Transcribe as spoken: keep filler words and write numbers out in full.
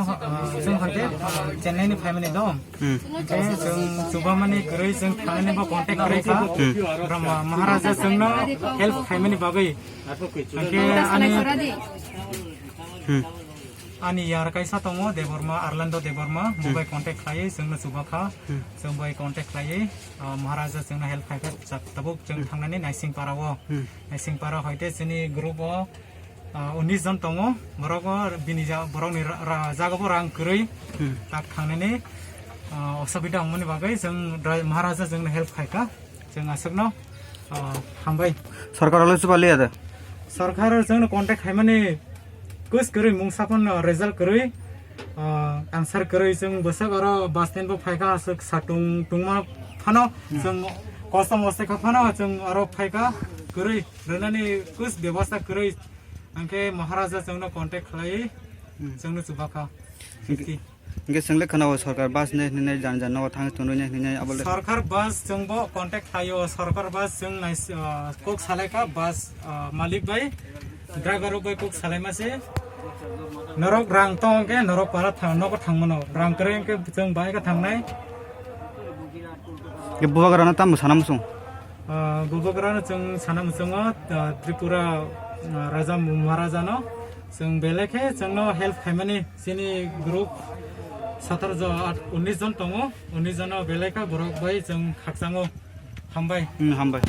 Chwng hai khe Chennai ni phaimani dong. Hmm. Hwnkhe chwng chubamani kwrwi chwng thangnani bo contact kwrwi kha. Hmm. Brahma Maharaja chwngno help khaimani bagwi. Hwnkhe ani, hmm, ani yar kaisa tongo Debbarma, Arlando Debbarma, hmm, bo bai contact khlaiwi chwngno chuba kha. Hmm. Chwng bai contact khlaiwi, ah, Maharaja chwngno help khai kha, tabuk chwng, hmm, thangnani Naisingpara o. Hmm. Naisingpara hoite chini group o ah, unis jon tongo, borok o bini ja-, borokni ra-, ra-, jaga bo rang kwrwi, hmm, tak thangnani, ah, osubida wngmani bagwi chwng dra-, Maharaja chwngno help khaikha, chwng aswkno, ah, hambai. Sorkar rokle chuba liya de? Sorkar chwngno contact khaimani kus kwrwi, mungsa phano result kwrwi, ah, answer kwrwi, chwng bwswk oro bus stand bo phaikha, aswk satung tungma phano, hmm, chwng kosto mosto kha phano chwng oro phaikha kwrwi. Rwnani kus bebasta kwrwi, hwnkhe Maharaja chwngno contact khlai, hmm, chwngno chubakha. Hwnkhe, hwnkhe chwngle khwnao sorkar bus ne hwnwi jan jan nogo thang tonwi ne hwnwi abo le. Sorkar bus chwngbo contact khlaio, sorkar bus chwng nais-, ah, kok salaikha bus, ah, malik bai, driver rok bai kok salaima se. Norok rang tong hwnkhe norok para thang, nogo thangmano. Rang kwrwi hwnkhe chwng bahai khe thangnai. Ke bubagrano tamo sana muchung? Ah, bubagrano chwng sana muchungo, ah, Tripura, ah, Raja Maharajano chwng belai khe chwngno help khaimani, chini group sataro jon, at-, unis jon tongo, unis jono belai khe borok bai chwng khakchango. Hambai. Hmm, hambai.